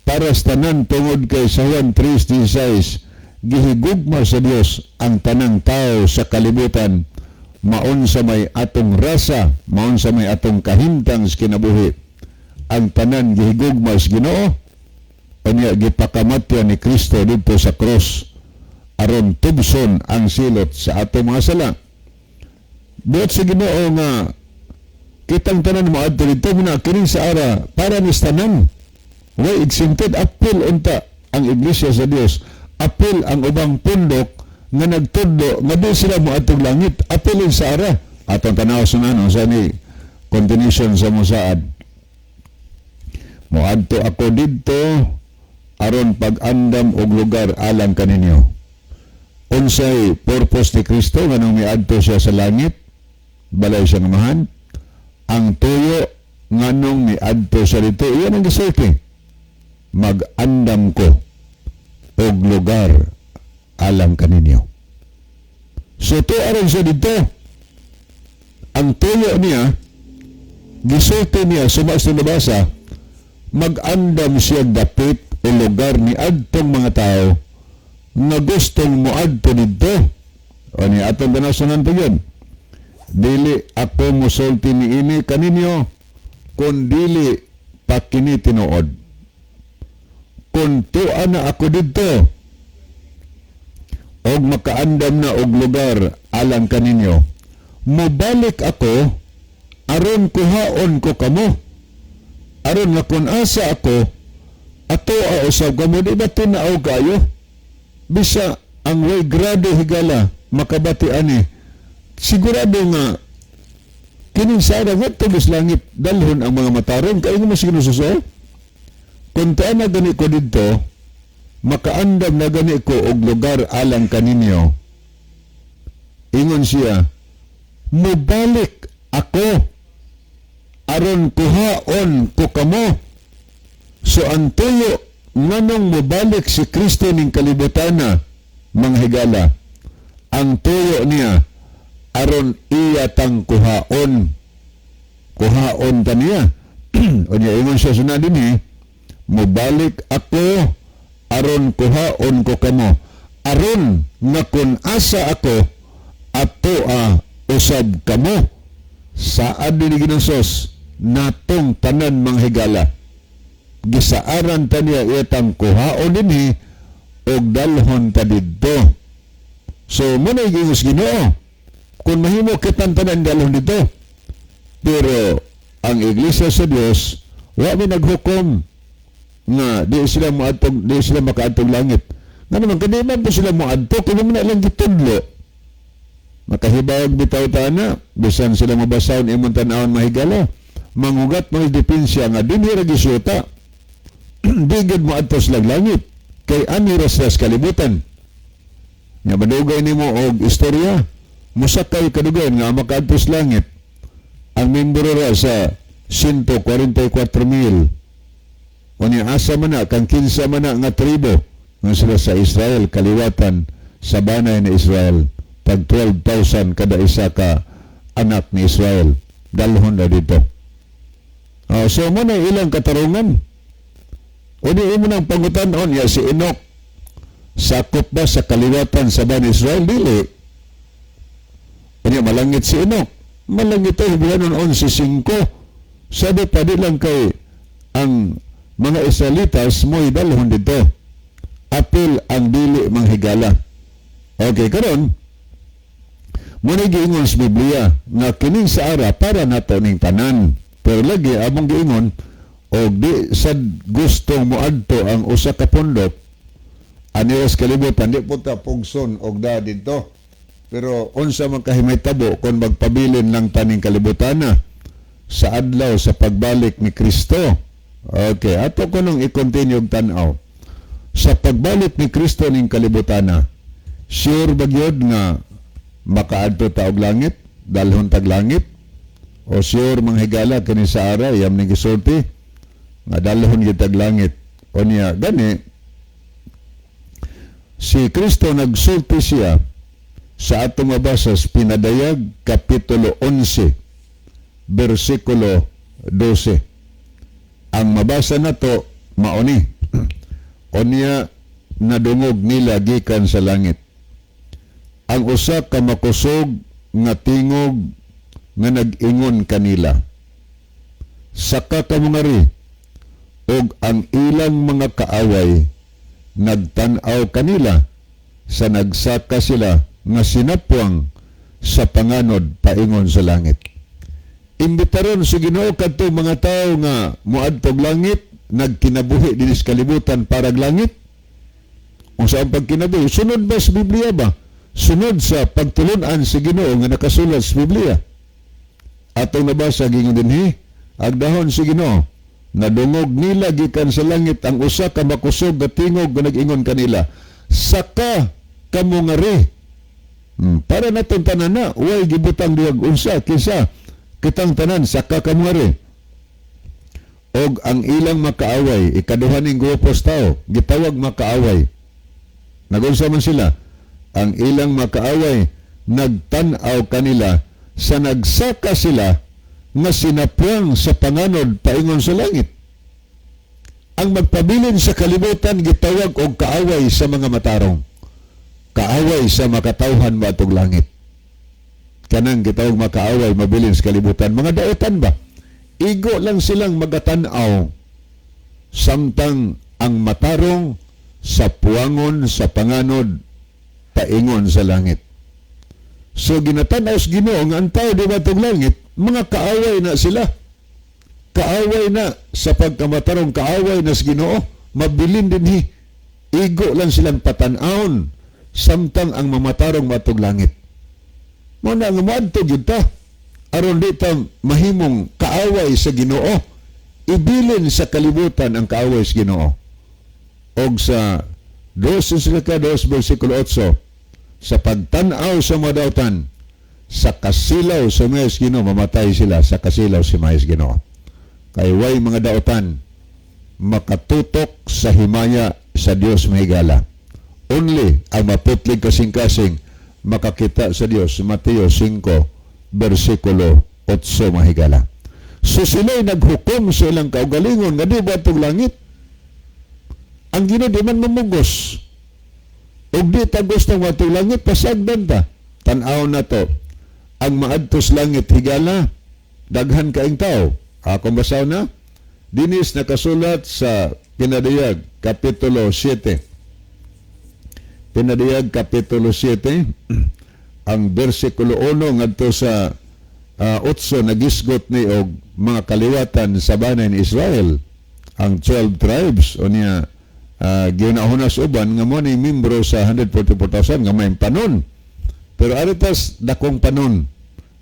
para sa tanan, tungod kay sa Juan 3:16, gihigugma sa Dios ang tanang tao sa kalibutan, maunsa may atong rasa, maunsa may atong kahimtang sa kinabuhi, ang tanan gihigugma sa Ginoo. Unya gipakamatya ni Kristo didto sa cross aron tubson ang silot sa atong mga sala. Buot sa Ginoo nga kitang tanan moadto didto na kining sa ara para ni tanan. Way exempted. Apil unta ang Iglesia sa Dios, apil ang ubang pundok nga nagtudlo nga di sila moadtong langit, apil sa ara. Atong tanaw sa ano sa ni continuation sa musaad. Moadto ako didto aron pag-andam og lugar alang kaninyo. Unsay purpose ni Kristo nganong miadto siya sa langit, balay sa Amahan? Ang tuyo nganong miadto siya didto, iyan ang gisulti: "Mag-andam ko og lugar alang kaninyo." So to aron siya didto. Ang tuyo niya, gisulti niya suma sa nabasa, mag-andam siya dapit o lugar ni adtong mga tao nga gustong moadto didto. O ni atong ganasanan pa yun. Dili ako musulti niini kaninyo kung dili pa kini tinuod. Kung tua na ako didto og makaandam na og lugar alang kaninyo, mobalik ako aron kuhaon ko kamo, aron nga kung asa ako, ato usab kamo. Di ba tinaw kayo? Bisa ang way grado, higala, makabati ani, sigurado nga kining sa ara ngadto sa langit dalhon ang mga matarong kay mo siguro. So kung tua na gani ko didto, makaandam na gani ko og lugar alang kaninyo, ingon siya, mobalik ako aron kuhaon ko kamo. So ang tuyo nganong mobalik si Kristo ning kalibutana, mga higala, ang tuyo niya aron iya tang kuhaon, kuhaon ta niya. Unya ingon siya sunod dinhi, mobalik ako aron kuhaon ko kamo, aron nga kun asa ako, ato a usab kamo. Saad ni Ginosos natong tanan, mga higala, gisaaran ta niya itang kuhaon dinhi og dalhon ta didto. So mo na gingos Ginoo kung mahimo kitang tanan dalhon didto. Pero ang Iglesia sa Dios, wa mi naghukom nga di sila moadtong, di sila makaadtong langit. Nga naman kani man po sila moadto kung mo na ilang gitudlo. Makahibawag bitaw ta na, bisan sila mabasahon imong tan-awon, mahigala. Mangugat mga depensya nga dinhi ra gisuta. Di gid moadto sila langit kay ani ra sila sa kalibutan. Nga madugay nimo og istorya, musakay kadugayan nga makaadto sa langit ang membro ra sa 144,000. Unya asa man na, kang kinsa man na nga tribo nga sila sa Israel, kaliwatan sa banay ni Israel, tag 12,000 kada isa ka anak ni Israel dalhon na didto. Oh, so mo na ilang katarungan. Uni imo nang pangutan-on ya si Enoch, sakop ba sa kaliwatan sa banay Israel? Dili. Unya malangit si Enoch? Malangit ay Hebreano 11:5. Sabi pa di lang kay ang mga Israelitas mo'y dalhon didto. Apil ang dili manghigala. Okay, karon muna giingon sa Biblia nga kining sa ara para nato ning tanan. Pero lagi among giingon og di sad gustong moadto ang usa ka pundok ani sa kalibutan, di po ta pugson og da didto. Pero unsa man kahimahitabo kung magpabilin lang taning kalibutana sa adlaw sa pagbalik ni Kristo? Okay, ato ko nung i-continue og tan-aw. Sa pagbalik ni Kristo ning kalibutana, sure ba gyud nga makaadto ta og langit, dalhon tag langit? O sure, mga higala, kini sa ara yam ning gisulti nga dalhon kitag langit. O niya gani si Kristo nagsulti siya sa atong mabasa sa Pinadayag Kapitulo 11 versikulo 12. Ang mabasa nato mauni: "Unya nadungog nila gikan sa langit ang usa ka makusog nga tingog nga nag-ingon kanila, 'Saka kamo ngari.' Ug ang ilang mga kaaway nagtan-aw kanila sa nagsaka sila nga sinapwang sa panganod paingon sa langit." Imbitaron si Ginoo kadto mga tawo nga moadtog langit, nagkinabuhi dinhi sa kalibutan parag langit. Unsa ang pagkinabuhi? Sunod ba sa Biblia ba? Sunod sa pagtulunan si Ginoo nga nakasulat sa Biblia. Atong nabasa, gingon dinhi, agdahon si Ginoo, nadungog nila gikan sa langit ang usa ka makusog nga tingog nga nag-ingon kanila, 'Saka kamo ngari.' Para natong tanan na, way gibutang diyag unsa kinsa kitang tanan, saka kamo ngari. Og ang ilang makaaway, ikaduha ning grupo sa tao, gitawag makaaway. Nagunsa man sila? Ang ilang makaaway nagtan-aw kanila sa nagsaka sila nga sinapwang sa panganod paingon sa langit. Ang magpabilin sa kalibutan gitawag og kaaway sa mga matarong. Kaaway sa makatawhan maatog langit. Kanang gitawag makaaway mabilin sa kalibutan. Mga daotan ba? Igo lang silang magatan-aw samtang ang matarong sa puwangon sa panganod paingon sa langit. So ginatanaw sa Ginoo nga ang tao di matog langit, mga kaaway na sila. Kaaway na sa pagkamatarong, kaaway na sa Ginoo, mabilin dinhi. Igo lang silang patan-awon samtang ang mamatarong matog langit. Mo na nga moadto gyud ta aron di ta mahimong kaaway sa Ginoo. Ibilin sa kalibutan ang kaaway sa Ginoo. Og sa 2 sila ka 2 versikulo 8, sa pagtan-aw sa mga dautan sa kasilaw sa mayas Ginoo, mamatay sila sa kasilaw si mayas Ginoo. Kay way mga dautan makatutok sa himaya sa Dios, mahigala. Only ang maputlig kasing-kasing makakita sa Dios, Mateo 5 versikulo 8, mahigala. So sila'y naghukom sa ilang kaugalingon nga di ba itong langit. Ang Ginoo di man mamugos. Ug di ta gusto matong langit, pasagdan ta. Tan-aw na to. Ang maadtos langit, higala, daghan kaing tao. Akong basaw na. Dinis nakasulat sa Pinadayag, Kapitulo 7. Pinadayag, Kapitulo 7, ang versikulo 1 ngadto sa 8, nagisgot ni og mga kaliwatan sa banay ni Israel, ang 12 tribes. O niya giunahunas uban nga mo ni membro sa 144,000 nga may panon, pero aritas dakong panon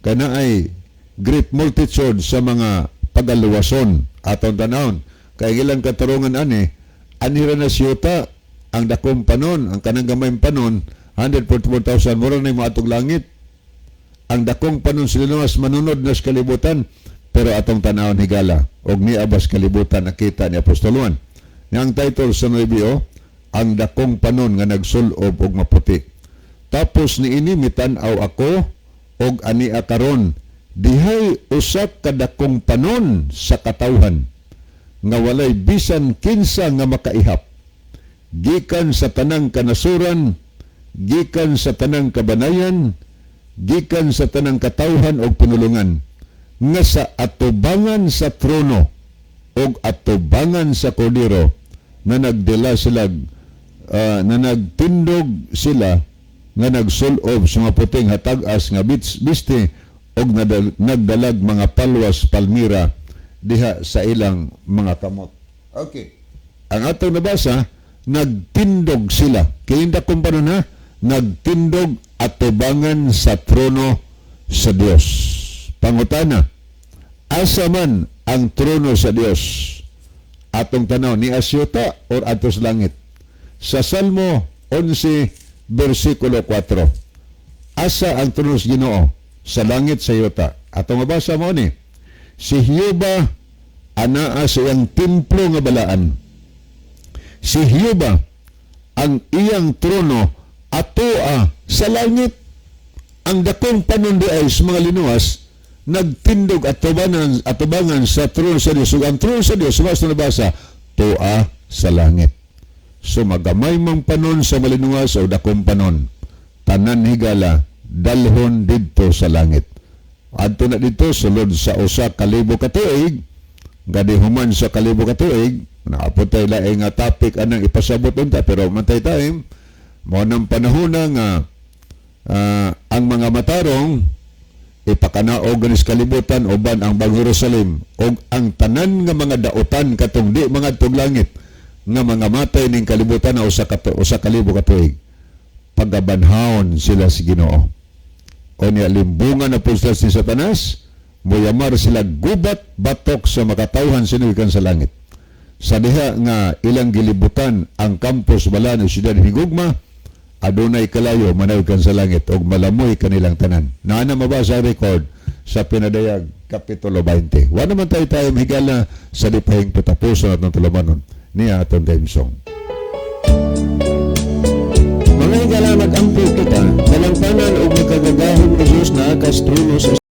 kana ay great multitude sa mga pagaluwason. Atong tanawon kay ilang katarungan ani anira na siyuta ang dakong panon. Ang kanang gamay panon, 144,000, mura na moatog langit. Ang dakong panon sila mas manunod na sa kalibutan. Pero atong tanawon, higala, og niabas kalibutan nakita ni Apostol Juan. Ang title sa 9, ang dakong panon nga nagsulob og maputi. "Tapos niini mitan-aw ako og ania karon dihay usa ka dakong panon sa katawhan nga walay bisan kinsa nga makaihap, gikan sa tanang kanasuran, gikan sa tanang kabanayan, gikan sa tanang katawhan og pinulungan, nga sa atubangan sa trono og atubangan sa Kordero na nagdila sila na nagtindog sila nga nagsulob sa mga puting hatag-as nga biste og nagdalag mga palwas palmira diha sa ilang mga kamot." Okay. Ang atong nabasa, nagtindog sila. Kaya kung paano na, nagtindog atubangan sa trono sa Dios. Pangutana, asa man ang trono sa Dios? Atong tanaw ni asyuta or atos langit? Sa Salmo 11 versikulo 4. Asa ang trono sa Ginoo? Sa langit, sa yuta. Atong mabasa mo ni si Jehova anaa sa iyang templo nga balaan. Si Jehova, ang iyang trono atoa sa langit. Ang dakong panon diay sa mga linuwas nagtindog atubangan sa trono sa Dios. Ug ang trono sa Dios, mas nabasa, toa sa langit. So magamay mang panon sa malinuwas o dakong panon, tanan, higala, dalhon didto sa langit. Adto na dito sulod sa 1,000 ka tuig. Gadi human sa 1,000 ka tuig, naapot tay laing nga topic anang ipasabot unta, pero mantay time mo nang panahon na nga ang mga matarong ipakanaog ganis kalibutan uban ang Bagong Jerusalem, ug ang tanan nga mga dautan katong di mga langit nga mga matay ning kalibutan na 1,000 ka tuig, pagabanhawon sila si Ginoo. Unya limbungan na po sila si Satanas, muyamar sila gubat batok sa makatawhan sinugikan sa langit. Sa diha nga ilang gilibutan ang campus bala ng siyudad higugma, adunay kalayo manawikan sa langit og malamoy kanilang tanan. Naa na mabasa record sa Pinadayag Kapitulo 20. Wa naman tayo tayo higala sa di pahing patapuson at ng tulumanon niya atong theme song. Mga higala, mag-ampo kita. Dalangpanan og makagagahom nga Dios na sa trono sa